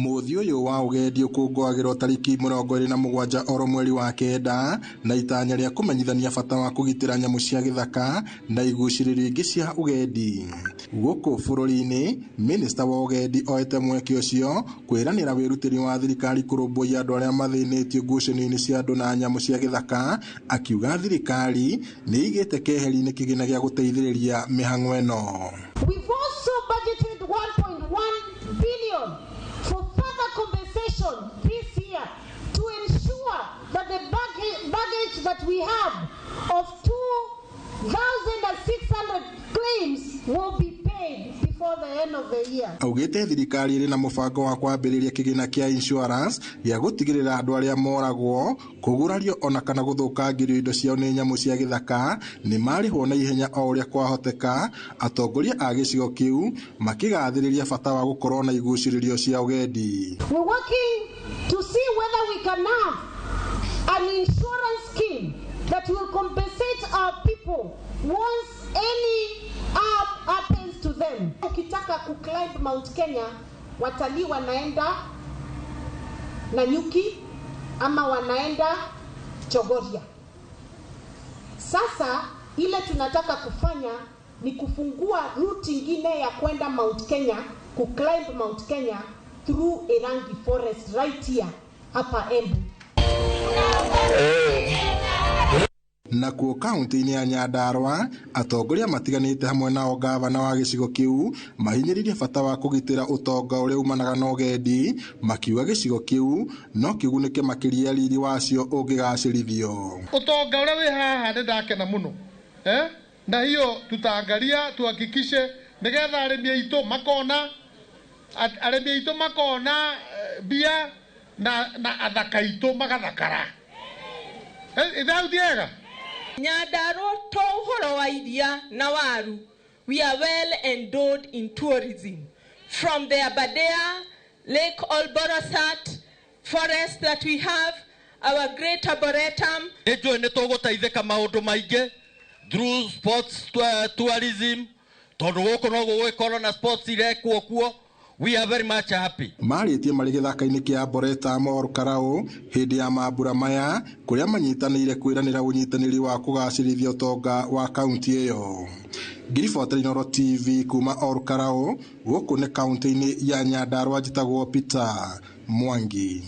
Mũthĩ ũyũ wa ũgendi ũkũngũagĩrwo tarĩki 27 oro mweri wa kenda na itanya rĩa kũmenyithania bata wa kũgitĩra nyamũ cia gĩthaka na igucĩrĩrio ingĩ cia ũgendi. Gũkũ bũrũri-inĩ, minista wa ũgendi oete mweke ũcio kwĩranĩra wĩrutĩri wa thirikari kũrũmbũiya andũ arĩa mathĩnĩtio ngucanio-inĩ cia andũ na nyamũ cia gĩthaka, akiuga thirikari nĩ ĩigĩte keheri-inĩ kĩgĩna gĩa gũteithĩrĩria mĩhang'o ĩno. We've also budgeted 1.1 billion for further compensation this year to ensure that the baggage that we have of 2,600 claims will be paid before the end of the year. Augĩte thirikari ĩrĩ na mũbango wa kwambĩrĩria kĩgĩna kĩa insurance gĩa gũtigĩrĩra andũ arĩa moragwo, kũgurario ona kana gũthũkangĩrio indo ciao nĩ nyamũ cia gĩthaka nĩ marĩhwo na ihenya o ũrĩa kwahoteka. Atongoria a gĩcigo kĩu makĩgathĩrĩria bata wa gũkorwo na igucĩrĩrio cia ũgendi. We're working to see whether we can have an insurance scheme that will compensate our people once any harm happens to them. Ukitaka kuclimb Mount Kenya, watalii wanaenda Nanyuki ama wanaenda Chogoria. Sasa ile tunataka kufanya ni kufungua route ingine ya kwenda Mount Kenya, kuclimb Mount Kenya through Erangi Forest right here hapa Embu. Nakuo kaunti-inĩ ya Nyandarua, atongoria matiganĩte hamwe nao gavana wa gĩcigo kĩu mahinyĩrĩirie bata wa kũgitĩra ũtonga ũrĩa umanaga na ũgendi, makiuga gĩcigo kĩu no kĩgunĩke makĩria riri wacio ũngĩgacĩrithio. Ũtonga ũrĩa wĩ haha nĩ ndakena mũno, na hiyo tutaangalia tuhakikishe nigetha arĩmi aitũ makona, arĩmi aitũ makona mbia na athaka aitũ magathakara. Ithau tiega. Nyandarua to ũhoro wa iria na waru, we are well endowed in tourism. From the Aberdare, Lake Olborosat, forest that we have, our great arboretum. Nĩ njũĩ nĩ tũgũteithĩka maũndũ maingĩ through sports tourism, tondũ gũkũ no gũgũgĩkorwo na sports irekwo kuo. We are very much happy. Marĩtie marĩ gĩthaka-inĩ kĩa Arboretum Ol Kalou hĩndĩ ya mambura maya kũrĩa manyitanĩire kwĩranĩra ũnyitanĩri wa kũgacĩrithia ũtonga wa kaunti ĩyo. Ngiribota Inooro TV kuma Ol Kalou gũkũ nĩ kaunti-inĩ ya Nyandarua, njĩtagwo Peter Mwangi.